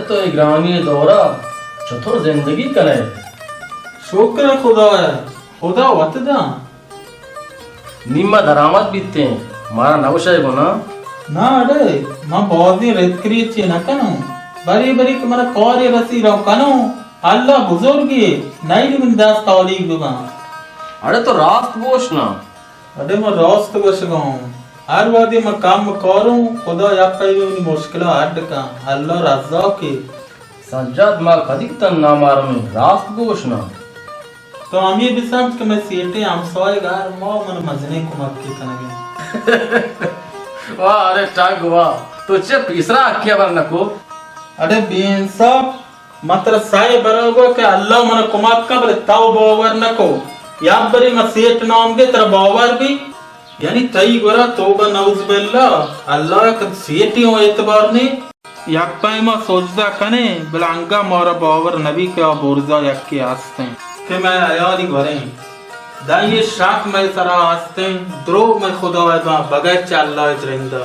تو اے گرانی دورا چطور زندگی کنے؟ شکر خدا ہے، خدا وت داں۔ نی ما درآمد بیتیں، مارا نہ گوشئے گوں نا؟ نا اڑے، من بازیں رزق ریچے نہ کنوں، بری بری کہ منا کارے رسی رو کنوں، اللہ بزرگے، نئیلی من دست تالیگ بباں۔ اڑے تو راست گوش نا۔ اڑے من راست گوشگاں، ہر وہدے من کم کاروں، خدا یک پہ منی مشکلا حل کن، اللہ رزاقے۔ سجاد، ما کدی تن نامارمیں، راست گوش نا۔ تو ہمے بسمجھ کہ مئے سیٹیں ہمسائگ ہر ماہ من مزنیں کمکے کنگیں۔ واہ، ارے ٹگ واہ، تو چے پیسرا حقی بر نکو؟ اڑے بے انصاف، من ترا سئے برا گو کہ اللہ من کمک کن، بلے تو باور نکو۔ یک بری من سیٹ نام گے ترا باور بی، یعنی تئی گورا توبہ نعوذ باللہ، اللہ کہ سیٹی ہوں اعتبار نے۔ یک پیما سجدہ کنے، بلے انگا مارا باور نبی کہ آ برزا یکے ہستیں کہ مئے عیالی گوریں۔ داں یہ شک مئے سرا ہستیں، دروگ مئے خدا ء باں بغیر چہ اللہ ء درندہ۔